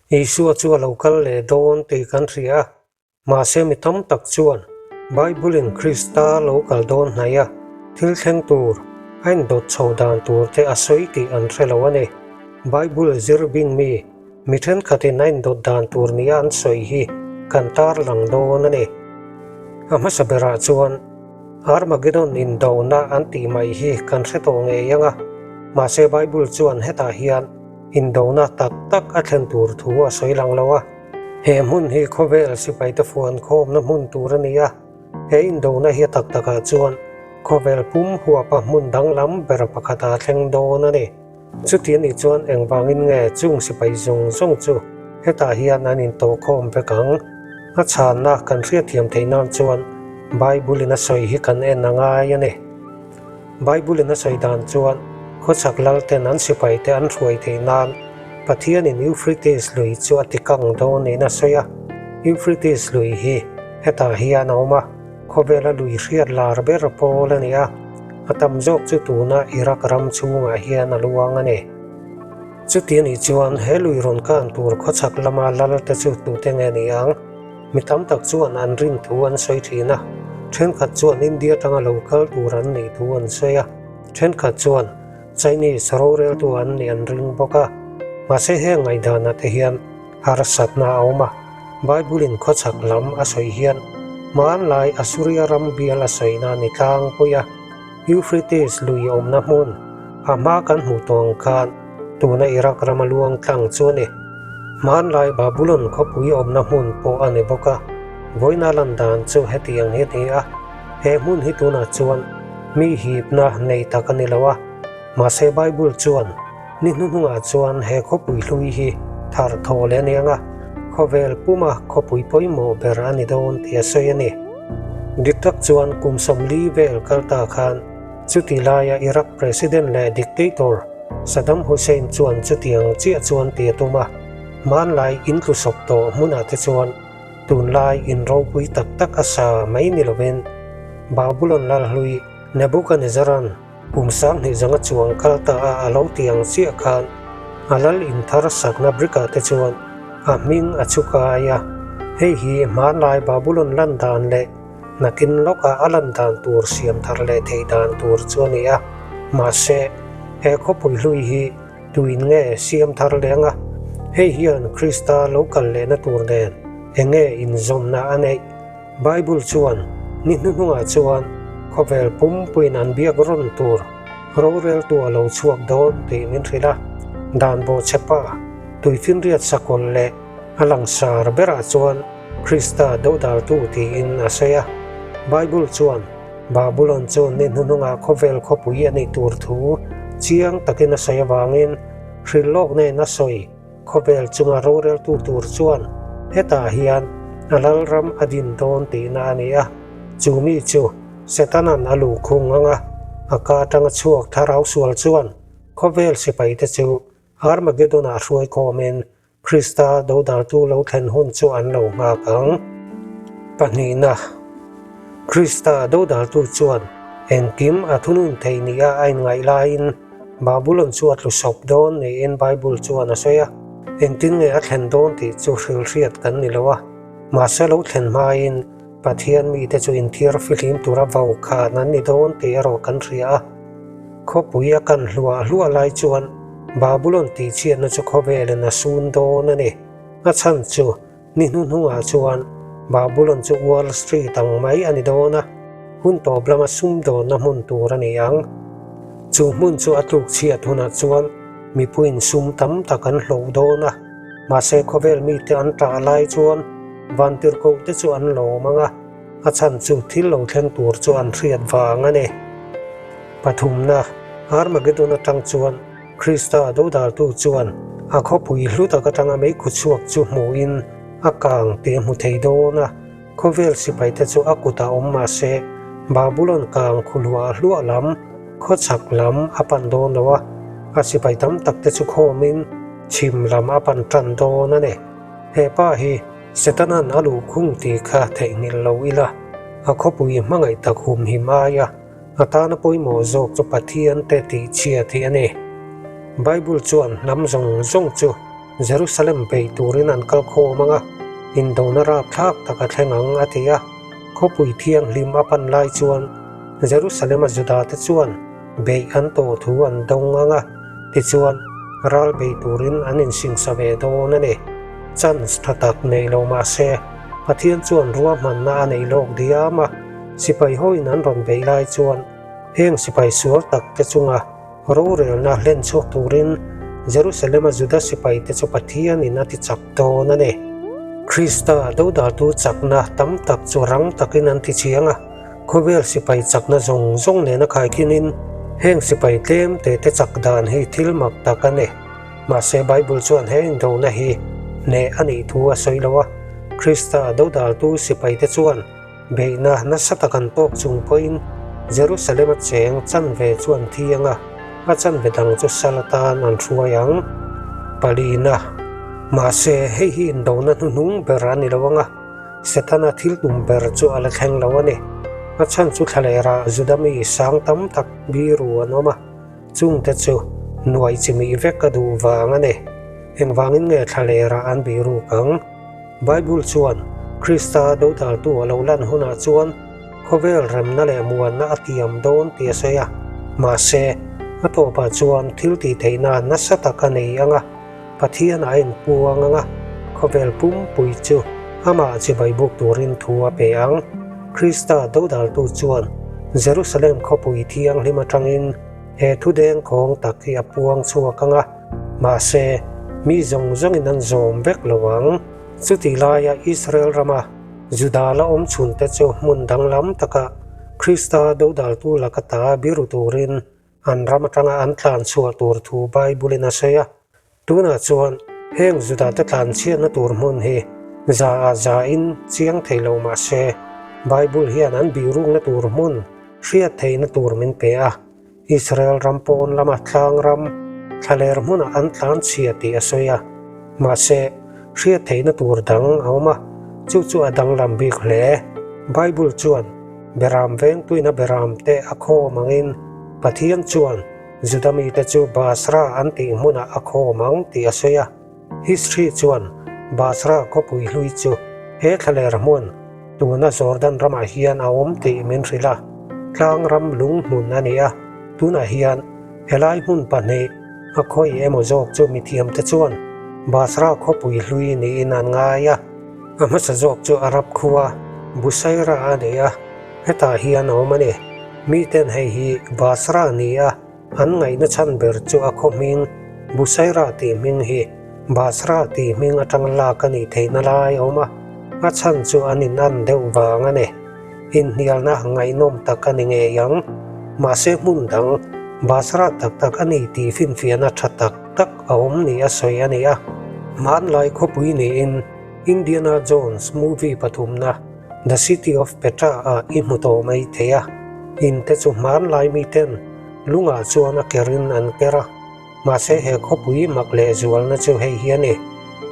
Isua chu a lo kal leh dawn tih kan hria a, mahse mi tam tak chuan Bible-in Krista lo kal dawn hnaih a, thil thleng tur, a indawt chho dan tur te a sawi tih an hre lo a ni. Bible zir bing mi, mi thenkhatin a indawt dan tur nia an sawi hi kan tarlang dawn a ni. A hmasa berah chuan Armageddon indona an tih mai hi kan hre tawh ngei ang a, mahse Bible chuan hetah hian Indona tak tak a thlen tur thu a sawi lang lo a, he hmun hi khawvel sipaite fuan khawmna hmun tur a ni a, he indona hi a tak takah chuan khawvel pum huapa hmun danglam ber pakhat a thleng dawn a ni. Chuti a nih chuan engvangin nge chung sipai zawng zawng chu hetah hian an intawhkhawm vek ang? A chhanna kan hriatthiam theih nan chuan Bible-in a sawi hi kan en a ngai a ni. Bible-in a sawi dan chuan khawchhak lalten an sipaite an hruai theih nan Pathianin Euphrates lui chu a ti kang dawn niin a sawi a. Euphrates lui hi hetah hian a awm a, khawvela lui hriat lar ber pawl a ni a, a tam zawk chu tuna Iraq ram chhungah hian a luang a ni. Chuti a nih chuan he lui rawn kan tur khawchhak lama lalte chu tute nge ni ang? Mi tam tak chuan an rin thu an sawi thin a, thenkhat chuan India atanga lo kal tur an nih thu an sawi a, thenkhat chuan Chinese roreltu an nih an ring bawk a. Mahse heng ngaihdanah te hian harsatna a awm a, Bible-in khawchhak lam a sawi hian hmanlai Assuria ram bial a sawina ni tlangpui a. Euphrates lui awmna hmun a hma kan hmuh tawh ang khan tuna Iraq rama luang tlang chu a ni. Hmanlai Babulon khawpui awmna hmun pawh a ni bawk a, vawiina lan dan chu hetiang hi a ni a, he hmun hi tunah chuan mi hipna nei tak a ni lo a, mahse Bible chuan ni hnuhnungah chuan he khawpui hlui hi thar thaw leh a ni ang a, khawvel puma khawpui pawimawh ber a ni dawn tih a sawi a ni. Dik tak chuan kum 40 vel kal ta khan chuti laia Iraq President leh dictator Saddam Hussein chuan chutiang chiah chuan ti a tum a, hmanlai in tlusawp tawh hmunah te chuan tunlai in ropui tak tak a sa mai ni lovin Babulon lalhlui Nebuchadnezzar-a'n Kum 2000 zanga chuang kal ta a a lo ti ang chiah khan a lal in thar sakna brick-ah te chuan a hming a chhu kai a. Hei hi hmanlai Babulon lan dan leh nakin lawkah a lan dan tur siam thar leh theih dan tur chu a ni a. Mahse, he khawpui hlui hi tuin nge siam thar leh anga? Hei hian Krista lo kal lehna tur nen eng nge inzawmna a neih? Bible chuan ni hnuhnungah chuan khawvel pumpuiin an biak rawn tur roreltu a lo chhuak dawn tih min hrilh a. Dan bawhchhepa tuifinriat sakawlh leh a langsar berah chuan Krista dodaltu tiin a sawi a. Bible chuan Babulon chu ni hnuhnungah khawvel khawpui a nih tur thu chiang takin a sawi avangin hrilh lawk nen a sawi. Khawvel chunga roreltu tur chuan hetah hian a lalram a din dawn tihna a ni a, chu mi chu Setanan a luhkhung ang a, a ka atanga chhuak thlarau sual chuan khawvel sipaite chu Armageddon-ah hruai khawmin Krista dodaltu lo thlen hun chu an lo nghak ang. Pahnihna, Krista dodaltu chuan engkim a thunun theih nia a inngaih laiin, Babulon chu a tlu sawp dawn niin Bible chuan a sawi a, engtin nge a thlen dawn tih chu hrilhriat kan ni lo a, mahse lo thlen hmain Pathian mite chu inthiar fihlim tura vau khan an ni dawn tih erawh kan hria a. Khawpui a kan hluah hluah lai chuan Babulon tihchhiatna chu khawvelin a sun dawn a ni. A chhan chu Ni hnuhnungah chuan Babulon chu Wall Street ang mai a ni dawn a, hun tawp lama sumdawnna hmun tur a ni ang. Chu hmun chu a tluk chhiat hunah chuan mipuiin sum tam tak an hloh dawn a, mahse khawvel mite an ṭah lai chuan vantirhkohte chu an lawm ang a, a chhan chu thil lo thleng tur chu an hriat vang a ni. Pathumna, Armageddon atang chuan Krista dodaltu chuan a khawpui hlu tak atanga meikhu chhuak chu hmuhin a kang tih a hmu thei dawn a, khawvel sipaite chu a kutah awm mah se Babulon kang khu hluah hluah lam, khawchhak lam a pan dawn lo a, a sipai tam takte chu khawmin chhim lam a pan tan dawn a ni. He pa hi Setanan a luhkhung tih kha theihnghilh lo ila, a khawpui hmangaih tak humhim aia A tana pawimawh zawk chu Pathian te tih chhia tih a ni. Bible chuan hnam zawng zawng chu Jerusalem bei turin an kal khawm ang a, indona rapthlak tak a thleng ang, a ti a. Khawpui thianghlim a pan lai chuan Jerusalem-a Judate chuan beih an tawh thu an dawng ang a, tichuan ral bei turin an insingsa ve dawn a ni. Chance tha tak nei lo mah se, Pathian chuan ruahmanna a nei lawk diam a, sipai hoin an rawn beih lai chuan heng sipai sual tak te chunga rorelna hlen chhuak turin Jerusalem-a Juda sipaite chu Pathianin a ti chak dawn a ni. Krista dodaltu chakna tam tak chu rang takin an ti chiang a, khawvel sipai chakna zawng zawng nena khaikhinin heng sipai tlem te te chak dan hi thil mak tak a ni. Mahse Bible chuan he indona hi hneh a nih thu a sawi lo a, Krista dodaltu sipaite chuan Beihna nasa tak an tawk chung pawhin Jerusalem a cheng chanve chu an thi ang a, a chanve dang chu sal atan an hruai ang. Palina, Mahse, hei hi indona hnuhnung ber a ni lo ang a, Setana thil tum ber chu a la thleng lo a ni. A chhan chu thlalera Juda mi sang tam tak biru an awm a, chungte chu nuai chimih vek a duh vang a ni. Engvangin nge thlalera an biruk ang? Bible chuan Krista dodaltu a lo lan hunah chuan khawvel remna leh muanna a tiam dawn tih a sawi a. Mahse, a tawpah chuan thil tih theihna nasa tak a nei ang a, Pathian a enpuang ang a, khawvel pumpui chu amah chibai buk turin thu a pe ang. Krista dodaltu chuan Jerusalem khawpui thianghlim atangin he thu dengkhawng tak hi a puang chhuak ang a, Mahse, mi zawng zawngin an zawm vek lo ang. Chutih laia Israel rama Juda la awm chhunte chu hmun danglam taka Krista dodaltu laka ta biru turin an ram atanga an tlan chhuah tur thu Bible-in a sawi a. Tunah chuan heng Judate tlan chhiatna tur hmun hi za ah za in chiang thei lo mah se, Bible hian an birukna tur hmun hriat theihna tur min pe a. Israel ram pawn lama tlang ram thlaler hmunah an tlan chhia tih a sawi a, mahse, hriat theihna tur dang a awm a, chu chu a danglam bik hle. Bible chuan Beram vengtuina beram te a khawm angin Pathian chuan Juda mite chu Basra an tih hmunah a khawm ang tih a sawi a. History chuan Basra khawpui hlui chu he thlaler hmun tuna Jordan ramah hian a awm tih min hrilh a, tlang ram lung hmun a ni a, tunah hian helai hmun pahnih a khawi emaw zawk chu mithiamte chuan Basra khawpui hlui niin an ngai a, a hmasa zawk chu Arab khua Busaira a ni a, hetah hian a awm a ni. Miten hei hi Basra ni a. An ngaihna chhan ber chu a khaw hming Busaira tih hming hi Basra tih hming atang lak a nih theihna lai a awm a, a chhan chu an inan deuh vang a ni. Inhnialna ngaihnawm tak a ni ngei ang. Mahse hmun dang Basra tak tak a ni tih finfiahna tha tak tak a awm ni a sawi a ni a. Hmanlai khawpui niin Indiana Jones movie pathumna The City of Petra ah i hmu tawh mai thei a, in te chu hmanlai miten lungah chuan a kerin an ker a, mahse he khawpui mak leh zualna chu hei hi a ni.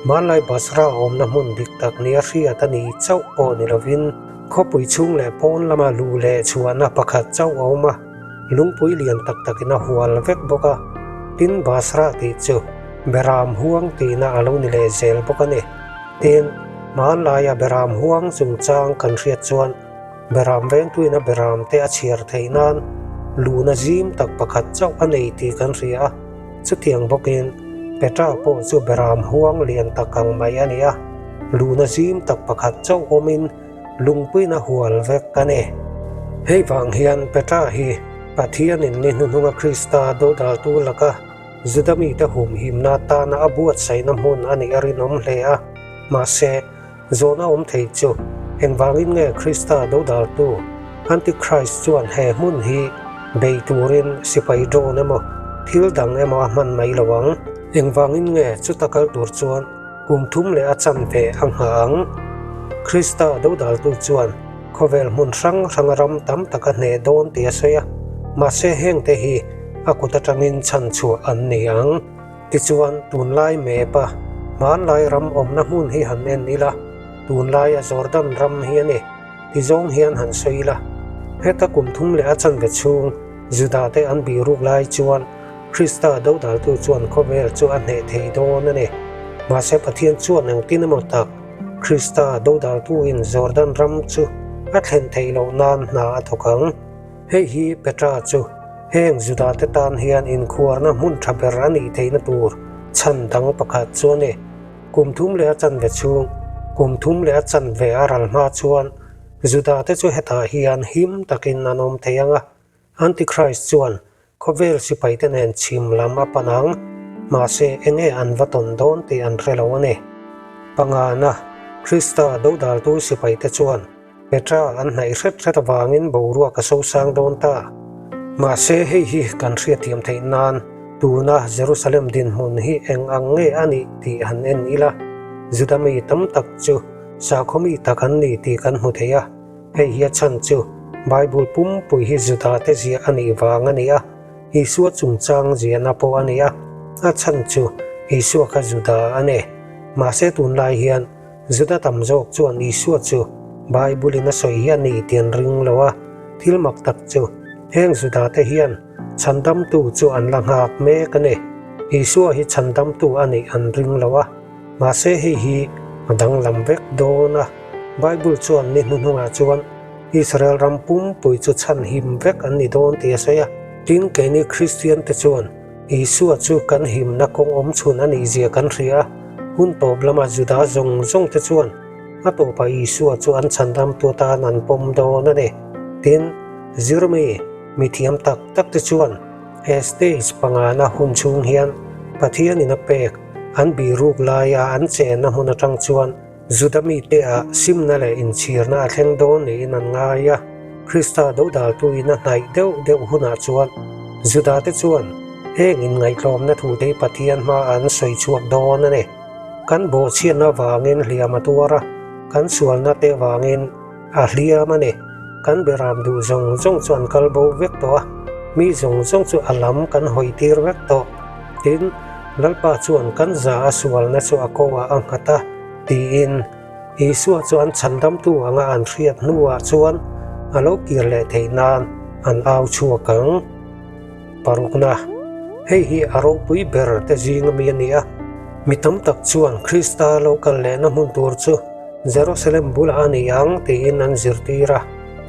Hmanlai Basra awmna hmun dik tak nia hriat a ni chauh pawh ni lovin khawpui chhung leh pawn lama luh leh chhuahna pakhat chauh a awm a, lungpui lian tak takin a hual vek bawk a, tin Basra tih chu Beram huang tihna a lo ni leh zel bawk a ni. Tin, hmanlaia Beram huang chungchang kan hriat chuan Beram vengtuina Beram te a chhiar theih nan luhna zim tak pakhat chauh a nei tih kan hria a. Chutiang bawkin Petra pawh chu Beram huang lian tak ang mai a ni a, luhna zim tak pakhat chauh awmin lungpuina hual vek a ni. Hei vang hian Petra hi Pathianin ni hnuhnunga Krista dodaltu laka Juda mite humhimna atana a buatsaihna hmun a nih a rinawm hle a, mahse, zawhna awm thei chu engvangin nge Krista dodaltu Antichrist chuan he hmun hi bei turin sipai drone emaw thil dang emaw a hman mai lo ang? Engvangin nge chuta kal tur chuan kum thum leh a chanve a nghah ang? Krista dodaltu chuan Khawvel hmun hrang hranga ram tam tak a hneh dawn tih a sawi a, mahse hengte hi a kut atangin chhan chhuah an ni ang. Tichuan, tunlai map a hmanlai ram awmna hmun hi han en ila, tunlaia Jordan ram hi a ni ti zawng hian han sawi ila. Heta kum thum leh a chanve chhung Judate an bihruk lai chuan Krista dodaltu chuan khawvel chu a hneh thei dawn a ni. Mahse Pathian chuan engtin emaw tak Krista dodaltuin Jordan ram chu a thlen theih loh nan hna a thawk ang. Hei hi Petra chu heng Judate tan hian inkhuarna hmun tha ber a nih theihna tur chhan dang pakhat chu a ni. Kum thum leh a chanve chhung, kum thum leh a chanve a ral hma chuan Judate chu hetah hian him takin an awm thei ang a, Antichrist chuan khawvel sipaite nen chhim lam a pan ang, mahse enge an va tawn dawn tih an hre lo a ni. Pangana, Krista dodaltu sipaite chuan Petra an hnaih hret hret avangin boruak a sosang dawn ta. Mahse hei hi kan hriatthiam theih nan tuna Jerusalem dinhmun hi eng ang nge a nih tih han en ila, Juda mi tam tak chu sakhaw mi tak an ni tih kan hmu thei a. Hei hi a chhan chu Bible pumpui hi Judate ziah a nih vang a ni a, Isua chungchang ziahna pawh a ni a, a chhan chu Isua kha Juda a ni. Mahse tunlai hian Juda tam zawk chuan Isua chu Bible in a sawi hi a ni tih an ring lo a, thil mak tak chu heng Judate hian chhandamtu chu an la nghak mek a ni. Isua hi chhandamtu a nih an ring lo a, mahse hei hi a danglam vek dawn a. Bible chuan ni hnuhnungah chuan Israel ram pumpui chu chhanhim vek an ni dawn tih a sawi a. Tin, keini Kristiante chuan Isua chu kan himna kawng awm chhun a nih zia kan hria a. Hun tawp lama Juda zawng zawng te chuan a tawpah Isua chu an chhandamtu atan an pawm dawn a ni. Tin, zirmi, mithiam tak tak te chuan he stage pangana hun chhung hian Pathianin a pek an bihruk laia an chenna hmun atang chuan Juda mite ah simna leh inchhirna a thleng dawn niin an ngai a, Krista dodaltuin a hnaih deuh deuh hunah chuan Judate chuan heng inngaihtlawmna thute hi Pathian hmaah an sawi chhuak dawn a ni. Kan bawhchhiatna avangin hliam a tuar a, kan sualna te avangin a hliam a ni. Kan beram duh zawng zawng chu an kal bo vek tawh a, mi zawng zawng chu a lam kan hawi tir vek tawh. Tin, Lalpa chuan kan za a sualna chu a ko ah a nghat a, tiin Isua chu an chhandamtu anga an hriat hnuah chuan a lo kir leh theih nan an au chhuak ang. Parukna, Hei hi a ropui ber te zing ami a ni a. Mi tam tak chuan Krista lo kal lehna hmun tur chu Jerusalem bulah a ni ang tiin an zirtir a.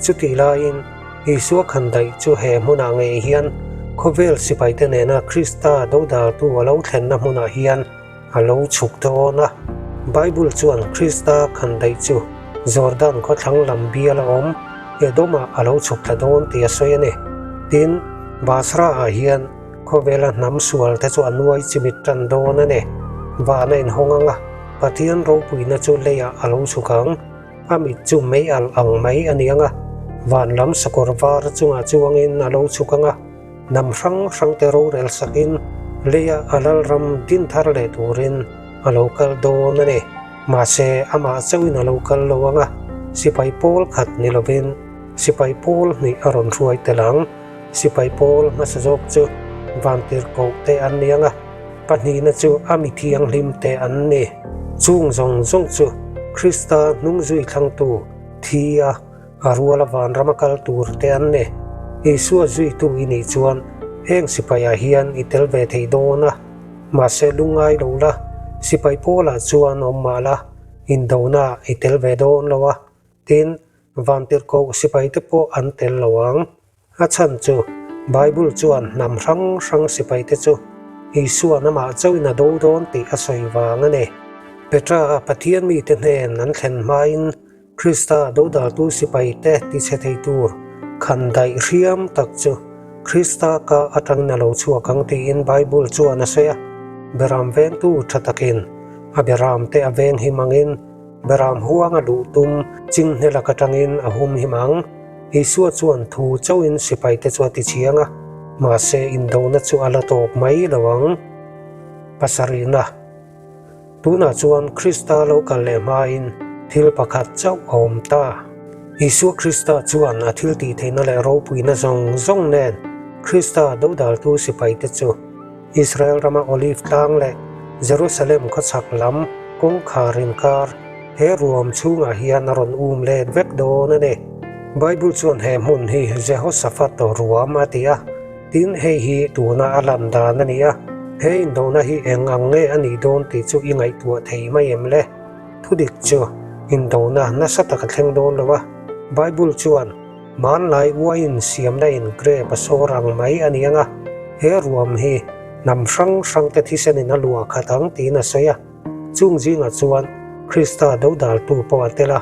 Chutih laiin Isua khandaih chu he hmunah ngei hian khawvel sipaite nena Krista dodaltu a lo thlenna hmunah hian a lo chhuk dawn a. Bible chuan Krista khandaih chu Jordan khawthlang lam bial a awm Edomah a lo chhuk thla dawn tih a sawi a ni. Tin, Basra-ah hian khawvela hnam sualte chu a nuai chimit tan dawn a ni. Van a inhawng ang a, Pathian ropuina chu leiah a lo chhuk ang. A mit chu mei alh ang mai a ni ang a, van lam sakawr var chungah chuangin a lo chhuk ang a, hnam hrang hrangte rorel sakin leia a lalram din thar leh turin a lo kal dawn a ni. Mahse, amah chauhin a lo kal lo ang a, sipai pawl khat ni lovin sipai pawl hnih a rawn hruai tel ang. Sipai pawl hmasa zawk chu vantirhkoh te an ni ang a. Pahnihna chu a mi thianghlim te an ni. Chung zawng zawng chu Krista hnung zui thlangtu thi a, a ruala vanrama kal tur te an ni. Isua zuitu i nih chuan heng sipaiah hian i tel ve thei dawn a. Mahse lungngai lo la, sipai pawlah chuan awm mah la, indonaah i tel ve dawn lo a. Tin, vantirhkoh sipaite pawh an tel lo ang. A chhan chu, Bible chuan hnam hrang hrang sipaite chu Isua'n amah chauhin a do dawn tih a sawi vang a ni. Petra-a Pathian mite hnen an thlen hmain Krista dodaltu sipaite tichhe thei tur khan daih hriam tak chu Krista ka atangin a lo chhuak ang tiin Bible chuan a sawi a. Beram vengtu tha takin a beramte a venghim angin beram huanga luh tum chinghne lak atangin a humhim ang. Isua chuan thu chauhin sipaite chu a ti chiang a, mahse indona chu a la tawp mai lo ang. Pasarihna, Tunah chuan Krista lo kal leh hmain thil pakhat chauh a awm ta. Isua Krista chuan a thil tih theihna leh ropuina zawng zawng nen Krista dodaltu sipaite chu Israel rama Olive tlang leh Jerusalem khawchhak lam kawngkhar inkar he ruam chhungah hian a rawn um let vek dawn a ni. Bible chuan he hmun hi Jehoshaphat ruam a ti a, tin hei hi tuna a lan dan a ni a. He indona hi eng ang nge a nih dawn tih chu i ngaihtuah thei mai em le? Thudik chu indona nasa tak a thleng dawn lo a, Bible chuan hmanlai uaiin siamna in grape a sawr ang mai a ni ang a, he ruam hi hnam hrang hrangte thisenin a luah khat ang tiin a sawi a. Chung zingah chuan Krista dodaltu pawh a tel a.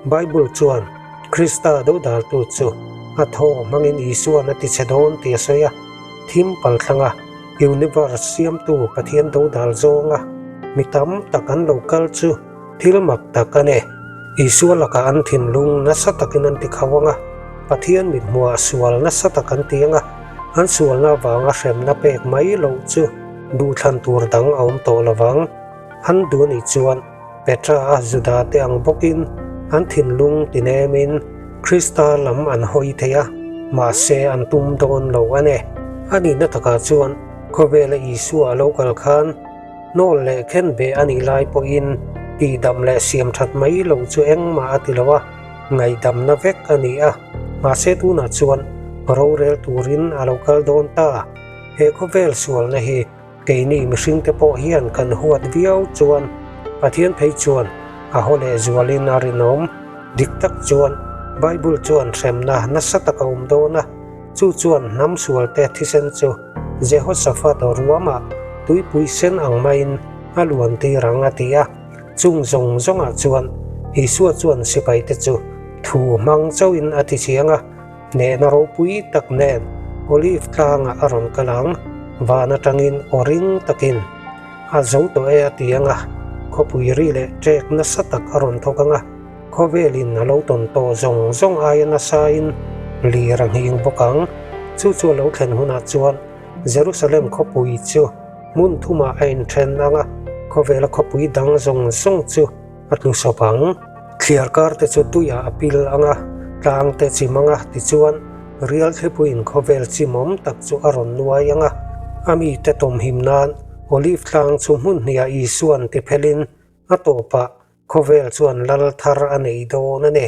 Bible chuan Krista dodaltu chu a thaw hmangin Isua'n a tichhe dawn tih a sawi a. Thim palthlanga Universe siamtu Pathian dodal zawnga mi tam tak an lo kal chu thil mak tak a ni. Isua lakah an thinlung nasa takin an ti khauh ang a, Pathian mithmuhah sual nasa tak an ti ang a, an sualna avanga hremna pek mai loh chu duhthlan tur dang a awm tawh lo vang. An duh anih chuan Petra a Juda te ang bawkin an thinlung tinemin Krista lam an hawi thei a, mahse an tum dawn lo a ni. A nihna takah chuan khawvela Isua a lo kal khan hnawl leh khen ve a nih lai pawhin tihdam leh siam that mai lo chu engmah a ti lo a, ngaihdamna vek a ni a, mahse tunah chuan rorel turin a lo kal dawn ta. He khawvel sualna hi Keini mihringte pawh hian kan huat viau chuan Pathian phei chuan a haw leh zualin a rinawm. Dik tak chuan Bible chuan hremna nasa tak a awm dawn a, chu chuan hnam sualte thisen chu Jehoshaphat ruamah tuipui sen ang maiin a luan tir ang a ti a. Chung zawng zawngah chuan Isua chuan sipaite chu thu hmang chauhin a ti chiang a. Hnehna ropui tak nen Olive tlangah a rawn kal ang, van atangin aw ring takin a zo tawh e a ti ang a, khawpui ri leh ṭek nasa tak a rawn thawk ang a, khawvelin a lo tawn tawh zawng zawng aia nasain lir a nghing bawk ang. Chu chu a lo thlen hunah chuan Jerusalem khawpui chu hmun thumah a inṭhen ang a, khawvela khawpui dang zawng zawng chu A tlu sawp ang. Thliar kar te chu tuiah a pil ang a, tlang te chim ang a, tichuan rial thlipuiin khawvel chimawm tak chu a rawn nuai ang a. A mite tawmhim nan Olive tlang chu hmun hniah Isua'n ti phelin a tawpah khawvel chuan lal thar a nei dawn a ni.